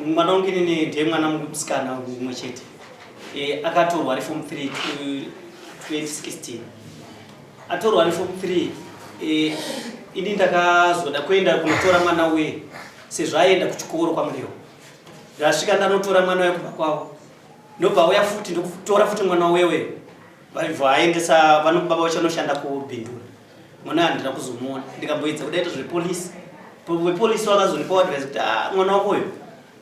Mwana wangu inini ndiye mwana musikana mumwe chete. Akatorwa ari form 3 2016. Atorwa ari form 3, ini ndakazoda kuenda kunotora mwana uye sezvo aienda kuchikoro kwaMurewa. Ndasvika ndanotora mwana uye kumba kwavo. Ndobva auya futi, ndokutora futi mwana wewe. Vaibva aendesa vano baba vacho vanoshanda kuBindura. Mwana handina kuzomuona. Ndikamboedza kudaita zvepolisi. Vepolisi vakazondipa advice kuti, ah, mwana wako uyu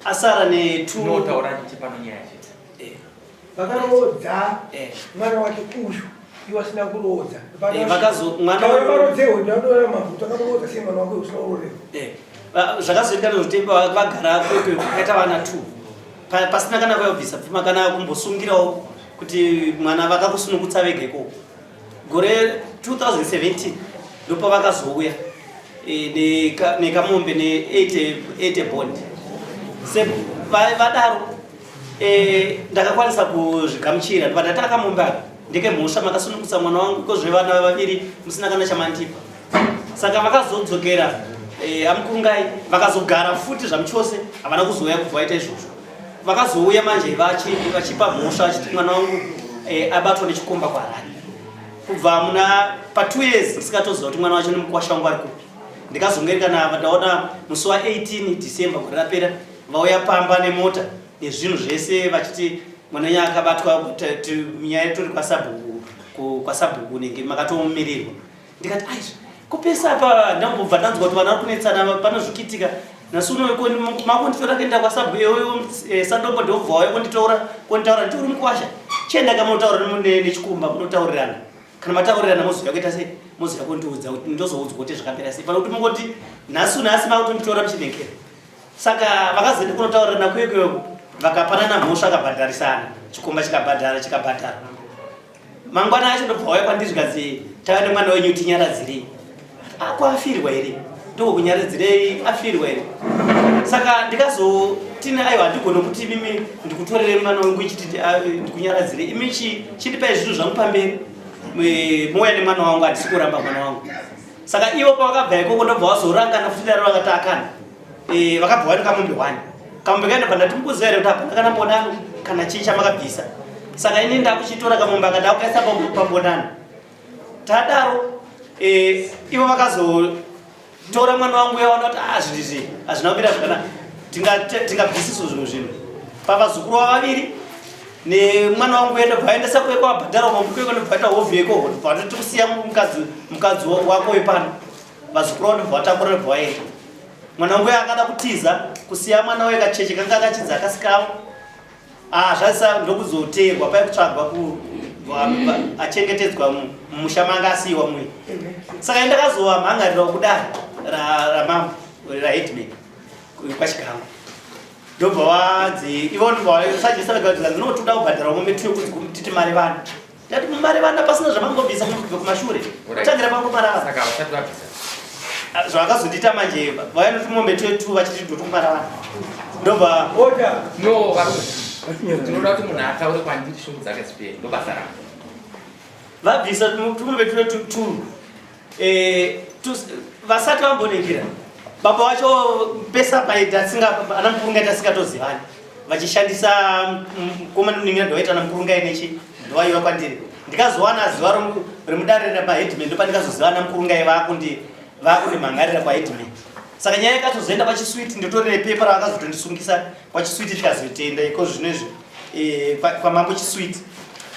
asara ne two Unotaura chipano nyaya chete. Vakaroodza mwana wake uyu, iwo asina kuroodza. Mwana Varodzewo ndadoera mabvuto akamuroodza sei mwana wake usina kuroorerwa? Zvakazoita nezvekuti vagara kwekwe kwakaita vana two pasina kana kuyobvisa pfuma kana kumbosungirawo kuti mwana vakakusunungutsa vega ikoko. Gore 2017 ndopavakazouya nekamombe ne8 bond. Vadaro, ndakakwanisa kuzvigamuchira. Ndobva ndati, akamombe aka ndekemhosva, makasunungutsa mwana wangu kozve vana vaviri musina kana chamandipa. Saka vakazodzokera, amukurungai, vakazogara futi zvamuchose, havana kuzouya kubva vaita izvozvo. Vakazouya manje vachipa mhosva vachiti mwana wangu abatwa nechikomba kuHarare. Kubva muna pa 2 years ndisingatoziva kuti mwana wacho nemukwasha wangu ari kupi. Ndikazongeri kana ndaona musi wa18 December gore rapera, vauya pamba nemota nezvinhu zvese vachiti mwana wenyu akabatwa, nyaya itori kwasabhuku, nenge makatomirirwa. Ndikati, aizvi kupesa apa ndambobva ndanzwa kuti vana vari kunetsana, panozvikitika nhasi uno makunditora kuenda kwasabhuku, sadombo ndobva wauya kunditora kunditaura nditi uri mukwasha, chienda kamunotaura nechikumba, munotaurirana. Kana mataurirana mozoya kuita sei, mozoya kundiudza kuti ndozoudzwa kuti zvakapera sei, pana kuti mungoti nhasi uno asi makutonditora muchinekera. Saka vakazoenda kunotaurirana kwekweyo, vakapanana mhosva, akabhadharisana, chikomba chikabhadhara, chikabhadhara. Mangwana acho ndobva wauya kwandiri, zvikanzi, tava nemwana wenyu, tinyaradzirei. Ako afirwa here? Ndokunyaradzirei, afirwa here? Saka ndikazotini, aiwa, handigone kuti imimi ndikutorere mwana wangu ichiti ndikunyaradzire imi. Chindipai zvinhu zvangu pamberi, mouya nemwana wangu, handisi kuramba mwana wangu. Saka ivo pavakabva ikoko ndobva vazorangana futi daro, vakati akana, vakabva vaenda kamombe one, kamombe kaendobva. Ndati, mukuziva here kuti hapana kana mbonano kana chii chamakabvisa? Saka ini ndakuchitora kamombe aka, ndakukaisa pambonano. Tadaro, ivo vakazotora mwana wangu, yaona kuti ah, zvinhu izvi hazvina kumira zvakanaka, tingabvisiso zvimwe zvinhu pavazukuru vavaviri nemwana wangu. Ndobva vaendesa kweko, vabhadhara mombe kweko, ndobva vaita hovhi ikoko, ndobva vatoti kusiya mukadzi wako wepano. Vazukuru vavo ndobva vatakura, ndobva vaenda. Mwana wangu akada kutiza kusiya mwana waye kacheche kanga akachinzi akasikavo. Ah, zvasisa ndokuzoteerwa pai kutsvagwa achengetedzwa mumusha manga asiyiwa muye. Saka indakazovamhangarirawo kudare ramambo, raheadman kwaChigango. Ndobva vanzi ivo ndobva sajesa vega ndinotoda kubhadhara mombe two kuti titi mari vana. Ndati mari vana pasina zvamangobvisa kubva kumashure, kutangira pangomara vana. Saka vasati vabvisa. Zvavakazondiita manje, vainoti mombe two vachiti ndotomara vana, ndobva Order. No, varume, tinoda kuti munhu ataure kwandiri, shungu dzake dzipere, ndobasa rangu. Vabvisa tumombe tuno two, vasati vambonekera baba vacho pesa paita ana mukurungai tasingatozivani, vachishandisa mukoma munin'ina ndovaita ana mukurungai nechi ndovaiva kwandiri. Ndikazowana zuva remudare rapaheadman, ndopandikazoziva ana mukurungai vakundimhangarira kwaheadman. Saka nyaya yakatozoenda kwaChiswiti, ndotorere pepa ravakazotondisungisa kwaChiswiti, tikazoitenda iko zvino izvi, kwamambo Chiswiti,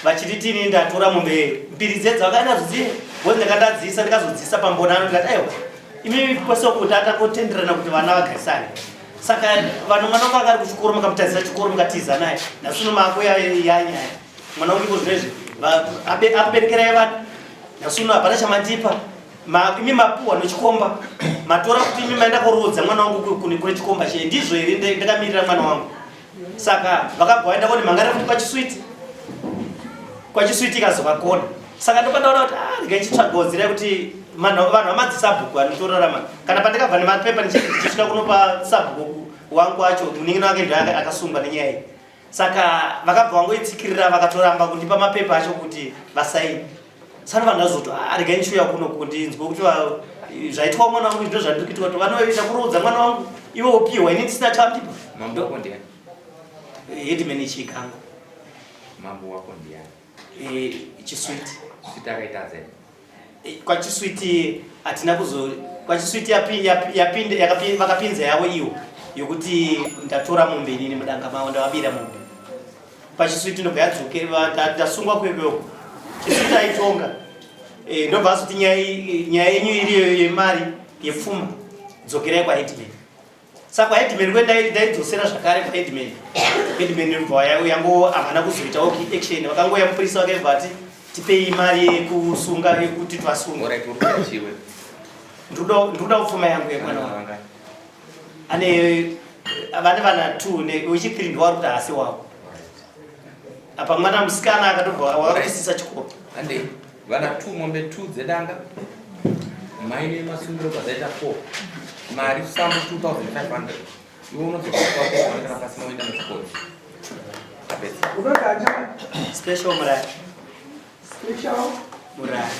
vachiti tini ndatora mombe mbiri dzedza vakaenda dziye bcause ndakandadzisa, ndikazodzisa pambonano. Ndikati, aiwa, imi kwese kuti atakotenderana kuti vana vagarisane. Saka vanhu, mwana wangu akari kuchikoro, mukamutadzisa chikoro, mukatiza naye, nhasi uno mako yanyaya mwana wangu iko zvino izvi akuberekerai vana, nhasi uno hapana chamandipa. Imi mapuhwa nechikomba, matora kuti imi maenda kuroodza mwana wangu kune chikomba chee, ndizvo here? Ndakamirira mwana wangu. Saka vakabva vaenda kondimhangarira futi kwaChiswiti, kwaChiswiti ikazovakona. Saka ndopandaona kuti, ah, regai chitsvagawo nzira yekuti vanhu vamadzisabhuku vanotorarama. Kana pandakabva nemapepa ndichisvika kunopa sabhuku wangu wacho, munin'ina wake ndo akasungwa nenyaya iyi. Saka vakabva vangoitsikirira, vakatoramba kundipa mapepa acho kuti vasaini. Saka vanhu vazoti, ah, regai ndichiuya kuno kundinzwa kuti Zvaitwa mwana wangu ndo zvandiri kuitwa kuti vana vaita kuroodza mwana wangu iwe wopiwa ini ndisina chandipa. Mambo wako ndiani? Headman Chikango. Mambo wako ndiani? Eh, Chiswiti. Chiswiti akaita sei? Eh, kwaChiswiti hatina kuzo kwaChiswiti yapinde vakapinza yavo iwo yokuti ndatora mombe inini mudanga mavo ndavabira mombe. PaChiswiti ndobva yadzoke ndasungwa kwekweoko. Chiswiti aitonga. Eh, ndobva azoti nyaya yenyu iriyo yemari yepfuma dzokerai kwaheadman. Saka kwaheadman kwe ndaidzosera zvakare kwaheadman. Headman ndobva yango havana kuzoitawo action vakangouya mupurisa vakaibva ati tipei mari yekusunga yekuti twasunga. Ndikuda kupfuma yangu yemwana wangu. Ane vane vana 2 wechipiri ndiwari kuti haasi wavo. Apa mwana musikana akatobva wakakusisa chikoro. Andei vana 2 mombe 2 dzedanga maine masungiro pazaita 4 mari sambo 2500 iwe unodzoka kana pasina uenda nechikoro. Special Murari. Special Murari.